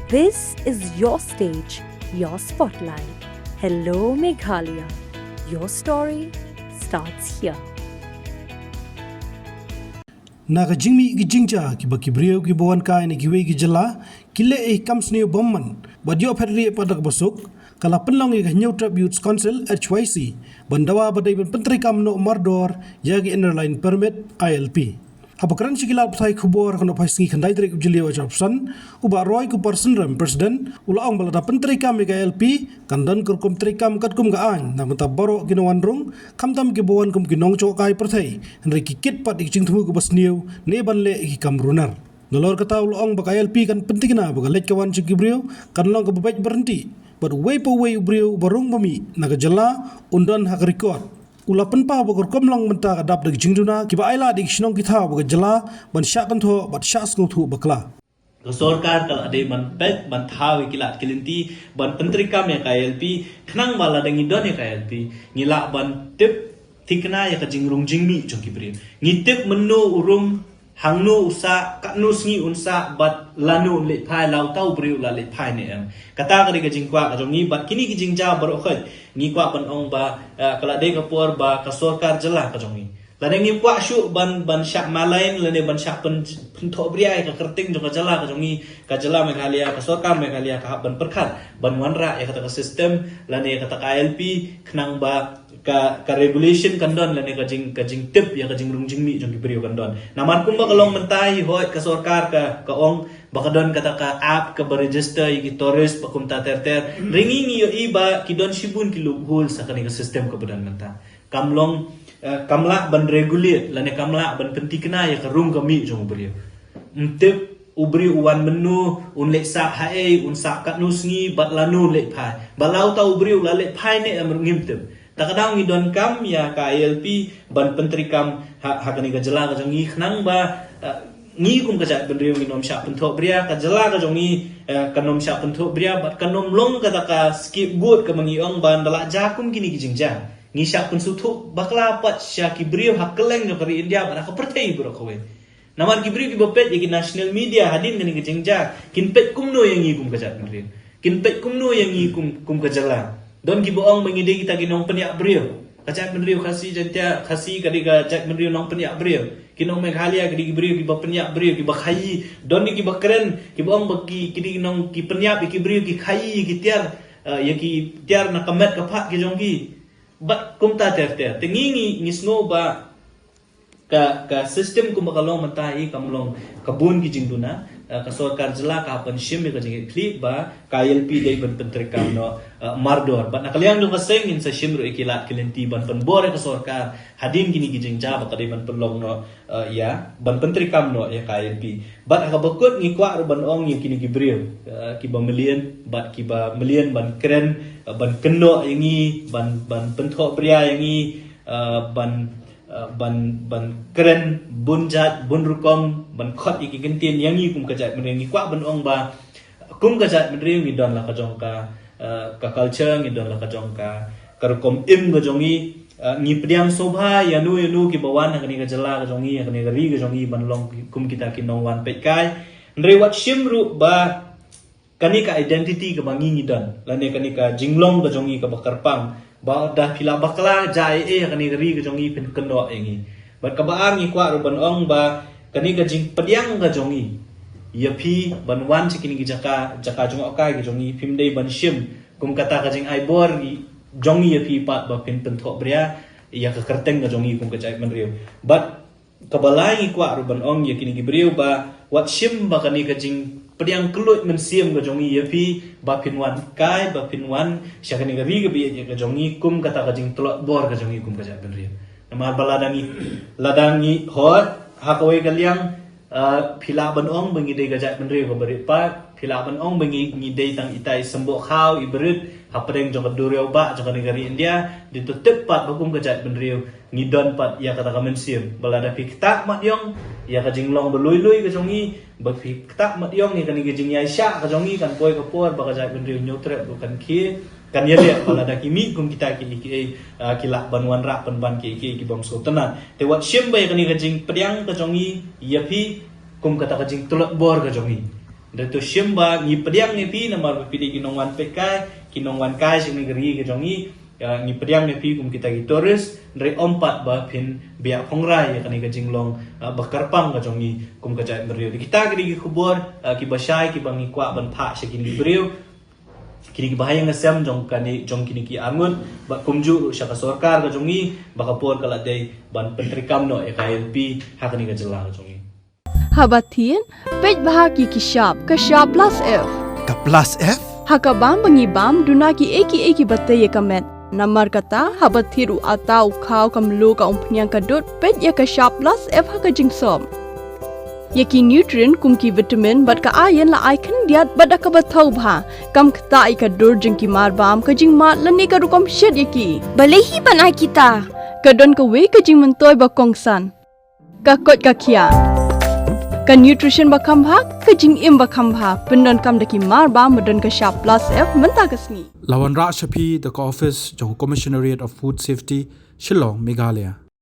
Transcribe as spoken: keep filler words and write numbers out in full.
This is your stage, your spotlight. Hello, Meghalaya. Your story starts here. Na ka jingmih ki jingjia kiba ki briew kiba wan kai na kiwei ki jylla ki leh ïa ki kam sniew bymman bad ïoh phet rieh pat da kaba suk, ka la pynlong ïa ka Hynñiewtrep Youth Council, H Y C, ban dawa ba dei ban pyntreikam noh mardor ïa ki Inner Line Permit, I L P. Haba kren sha ki lad pathai khubor ha ka Nohphaisngi khyndai tarik u Jylliew arhajar arphew san, u Bah Roykuppar Synrem, President, u la ong ba lada pyntreikam ïa ka I L P, kan don ka rukom treikam katkum ka aiñ na ka bynta baroh ki nongwan rung, khamtam kiba wan kum ki nongshong kai pyrthei, hynrei ki kit pat ïa ki jingthmu kiba sniew ne ban leh ïa ki kam runar. Nalor kata u la ong ba ka I L P kan pynthikna ba ka leit ka wan jong ki briew kan long kaba beit ba ryntih bad uwei pa uwei u briew uba rung ba mih na ka jylla un don ha ka record. U la pynpaw ba ka rukom long mynta ka dap da ki jingduna kiba ailad ïa ki shnong ki thaw bad ka jylla ban shah kynthoh bad shah sngewthuh bakla. Ka sorkar ka la dei ban peit ban thaw ïa ki lad ki lynti ban pyntreikam ïa ka I L P, khnang ba lada ngi don ïa ka I L P ngi lah ban tip thikna ïa ka jingrung jingmih jong ki briew. Ngi tip mynno u rung, hangno u sah, katno sngi un sah bad lano un leit phai, la uta u briew u la leit phai ne em. Kata ka dei ka jingkwah ka jong ngi bad kine ki jingjia baroh khoit ngi kwah ban ong ba, eh, ka la dei ka por ba ka sorkar jylla ka jong ngi, lada ngi kwah shuh ban, ban shah malian lane ban shah pyn, pynthohbria ïa ka kyrteng jong ka jylla ka jong ngi, ka jylla Meghalaya, ka sorkar Meghalaya ka hap ban pyrkhat ban wanrah ïa kata ka system lane kata ka I L P, khnang ba ka, ka regulation kan don lane ka jing, ka jingtip ïa ka jingrung jingmih jong ki briew kan don. Namar kumba ka long mynta hi, hooid, ka sorkar ka, ka ong ba ka don kata ka app kaba register ïa ki tourist bad kumta ter ter. Hynrei ngi, ngi ïohi ba ki don shibun ki loopholes ha kane ka system kaba don mynta. Kam long, eh, kam lah ban regulate lane kam lah ban pynthikna ïa ka rung ka mih jong u briew. Ym tip u briew u wan mynno, un leit sah haei, un sah katno sngi bad lano un leit phai, bad la uta u briew u la leit phai ne em ruh ngim tip. Ta ka daw ngi donkam ïa ka I L P ban pyntreikam ha, ha kane ka jylla ka jong ngi, khnang ba, eh, ngi kum ka jaitbynriew ngin ym shah pynthohbria, ka jylla ka jong ngi, eh, kan ym shah pynthohbria bad kan ym long kata ka scapegoat kaba ngi ong ba ynda la jia kum kine ki jingjia ngi shah pynsngewthuh bakla pat sha ki briew ha kylleng jong ka ri India bad ha ka pyrthei baroh kawei. Namar ki briew kiba peit ïa ki national media hadien kane ka jingjia kin peit kumno ïa ngi kum ka jaitbynriew, kin peit kumno ïa ngi kum, kum ka jylla. Don kiba ong ba ngi dei kita ki nongpynïap briew. Ka jaitbynriew Khasi Jaiñtia, Khasi ka dei ka jaitbynriew nongpynïap briew. Ki nong Meghalaya ki dei ki briew kiba pynïap briew, kiba khaïi. Don ki kiba kren, kiba ong ba ki, ki dei ki nong, ki pynïap ïa ki briew, ki khaïi ïa ki tiar, eh, ïa ki tiar na ka met ka phad ki jong ki. Bad kumta ter ter. Te ngi, ngi, ngi sngew ba ka, ka system kumba ka long mynta hi kam long, ka bun ki jingduna, eh, ka sorkar jylla ka hap ban shim ïa ka jingkitkhlieh ba ka I L P dei ban pyntreikam noh, eh, mardor. Bad na ka liang jong ka seng ngin sa shim ruh ïa ki lad ki lynti ban pynbor ïa ka sorkar hadien kine ki jingjia ba ka dei ban pynlong noh, eh, ïa, ban pyntreikam noh ïa ka I L P. Bad ha kaba kut ngi kwah ruh ban ong ïa kine ki briew, eh, kiba mlien, bad kiba mlien ban kren, eh, ban kynnoh ïa ngi, ban, ban pynthohbria ïa ngi, eh, ban, eh, ban, ban kren bun jait bun rukom, ban khot ïa ki kyntien ïa ngi kum ka jaitbynriew. Ngi kwah ban ong ba kum ka jaitbynriew ngi don la ka jong ka, eh, ka culture, ngi don la ka jong ka, ka rukom im ka jong ngi, eh, ngi pdiang sngewbha ïano ïano kiba wan ha kane ka jylla ka jong ngi, ha kane ka ri ka jong ngi ban long kum kita ki nongwan peitkai. Hynrei wat shim ruh ba kane ka identity kaba ngi ngi don lane kane ka jinglong ka jong ngi kaba kyrpang, ba da phi la bakla jia ei ei ha kane ka ri ka jong ngi phin kynnoh ïa ngi. Bad kaba ar ngi kwah ruh ban ong ba kane ka jingpdiang ka jong ngi ïa phi ban wan sha kine ki jaka, jaka jngohkai ka jong ngi, phim dei ban shim kum kata ka jingai bor jong ngi ïa phi pat ba phin pynthohbria ïa ka kyrteng ka jong ngi kum ka jaitbynriew. Bad kaba lai ngi kwah ruh ban ong ïa kine ki briew ba wat shim ba kane ka jingpdiang kylluid mynsiem ka jong ngi ïa phi ba phin wan kai, ba phin wan sha kane ka ri kaba ïeit ka jong ngi kum kata ka jingtlot bor ka jong ngi kum ka jaitbynriew. Namar ba lada ngi, lada ngi hooid ha kawei ka liang, eh, phi lah ban ong ba ngi dei ka jaitbynriew kaba rit pat, phi lah ban ong ba ngi, ngi dei tang itai i symboh khaw i ba rit hapdeng jong ka duriaw bah jong kane ka ri India. Dei to tip pat ba kum ka jaitbynriew ngi don pat ïa kata ka mynsiem ba lada phi ktah mat ïong ïa ka jinglong ba lui lui ka jong ngi, ba phi ktah mat ïong ïa kane ka jingïaishah ka jong ngi, kan poi ka por ba ka jaitbynriew Hynñiewtrep ruh kan khie, kan ïaleh ba lada ki mih kum kita kiei kiei, ah, ki lah ban wanrah pynban kiei kiei ki bym sngewtynnat. Te wat shim ba ïa kane ka jingpdiang ka jong ngi ïa phi kum kata ka jingtlot bor ka jong ngi. Te to shim ba ngi pdiang ïa phi namar ba phi dei ki nongwan peit kai, ki nongwan kai sha kane ka ri ka jong ngi. Ïa, ngi pdiang ïa phi kum kita ki tourist, hynrei ym pat ba phin biang phongrai ïa kane ka jinglong, ah, ba kyrpang ka jong ngi kum ka jaitbynriew. Te kita ki dei ki khubor, ah, kiba shai kiba ngi kwah ban phah sha kine ki briew. Kine kiba ha ïing ha sem jong kane, jong kine ki arngut, bad kumjuh ruh sha ka sorkar ka jong ngi, ba ka por ka la dei ban pyntreikam noh ïa ka I L P ha kane ka jylla ka jong ngi. Haba thied, peit bha ki ki shap, ka shap plus F. Ka plus F? Ha ka bam ba ngi bam, duna ki ei ki ei kiba tei ïa ka met. Namar kata, haba thied u ata, u khaw, ka mluh, ka umphniang, ka dud, peit ïa ka shap plus F ha ka jingsop. Ïa ki nutrient kum ki vitamin bad ka iron la ai khyndiat bad da kaba thaw bha. Kam ktah ïa ka dur jong ki marbam, ka jingmad lane ka rukom shet ïa ki. Balei hi ban ai kita? Ka don kawei ka jingmyntoi ba kongsan. Ka koit ka khiah. Ka nutrition ba kham bha, ka jingim ba kham bha. Pyndonkam da ki marbam ba don ka shap plus F mynta ka sngi. La wanrah sha phi da ka office jong Commissionerate of Food Safety, Shillong, Meghalaya.